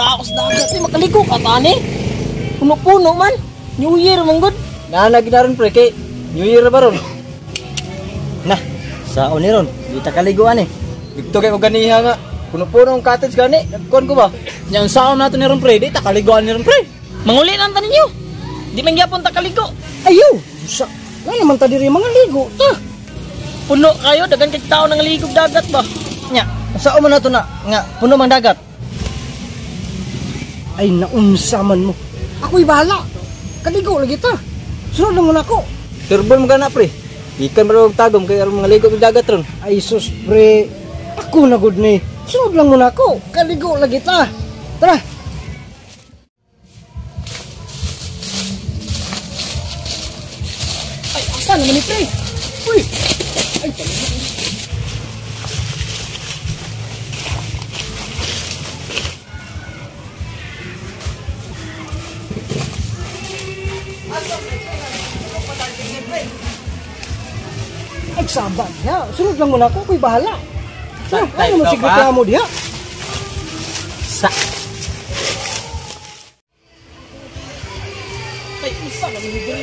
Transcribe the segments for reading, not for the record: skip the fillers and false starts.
Tao sa dagat, eh, makaligo ka tani. Puno-puno man. New Year man gud. Naa ginaron pre kay New Year ba ron? Nah, saon ni ron? Di ta kaliguan eh. Dito kay og ganiha nga. Puno-puno ang cottage gani. Nagkuan ko ba? Nya unsaon nato ni ron pre? Di ta kaliguan ni ron pre. Manguli lang ta ninyo. Di man gyapon ta kaligo. Ayaw! Sa, nga naman ta diri mga ligo ta. Puno kayo, dagan kay tao nang ligog dagat ba? Nya, unsaon man nato na nga puno man dagat. Ay naunsa man mo. Ako'y bahala. Kaligo lagi ta. Sunod lang mo na ako. Turbol mo gana pre. Ikan ba og tagom kay aron mga ligo og dagat ron. Ay sus pre, ako na gud ni. Sunod lang mo na ako. Kaligo lagi ta. Tara. Ay, asa naman ni pre? Uy. Ay, ay, saba niya. Sunod lang muna ako, ako'y bahala. Ah, ano mo ka sige pa? reklamo diha? Sa Ay, usa naman ni pre.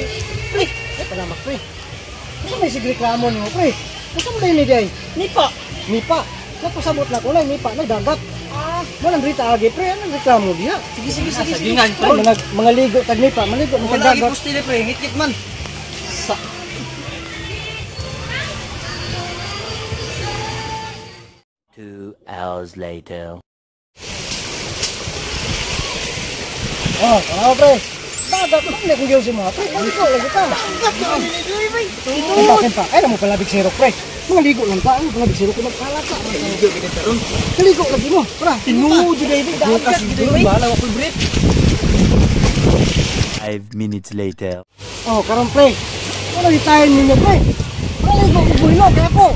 Pre, ay palamak pre. Unsa may sige reklamo nimo pre? Unsa man ni diay? Nipa. Mipa. Napasabot na ko na mipa na dagat. Ah, mo nang rita agi pre, anong reklamo diha? Sige, sige, sige, sige. Sagingan Ay, mga ligo tag mipa, maligo man tag dagat. ni pre, ngitngit man. Sa. 2 hours later. Oh, tama pre. Dagat man ni kung si mga pre, maligo lagi ta. Kimpa, kimpa. Ay, mo palabig sirok pre. Mga ligo lang ta, ano palabig sirok ko magpala ka. Ligo gid ta ron. Kaligo lagi mo. Tara. Tinuod jud ay dagat Bukas jud ay. bahala ko brief. 5 minutes later. Oh, karon pre. Wala gitayin ninyo pre. Maligo ko buhilo kaya ko.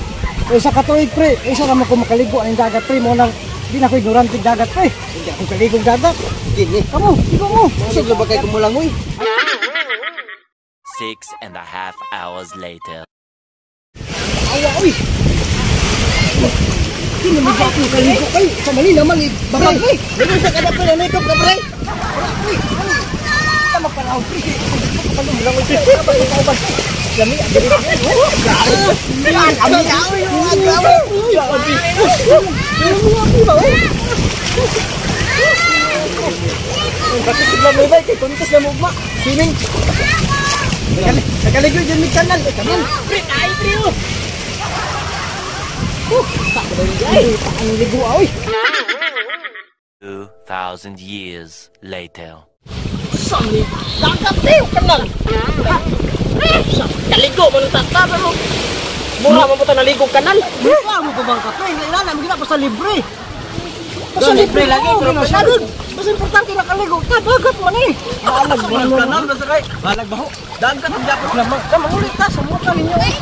Isa ka tuig pre, isa naman ko makaligo ang dagat pre mo nang di na ko ignorante og dagat pre. Hindi ako kaligo og dagat. Kini. Kamo, ligo mo. Usog ra ba kay kumulangoy? 6.5 hours later. Awa oy. Di naman ba ako kaligo kay sa mali naman ibabag pre. Dili sa kada pre, ano ka pre? Wala pre. Ano? Tama pa raw pre. Kapalo mo lang pre. Kapalo ka ba? Lami dili. Ami oy, agaw. Bakit sigla mo ba kay kontes na mo ugma? Swimming. Nakaligo dyan may kanal. Eh, kanal. Pre, ay pre oh. Ay, ang ligo oy. 2,000 years later. Sa ni dagat eh, kanal. Sa kaligo man ta ta pero mura man po ta naligo kanal. Mukha mo pa bang ka pre? Nga ilala, magina pa sa libre. Pa sa Libre lagi, oo, pero gina siya. Mas importante na kaligo. Ta, dagat man eh. Balag man mo. Kanal ba sa kay? Balag baho. Dagat ang dapat Lamang, lamang ulit ta sa mukha ninyo eh.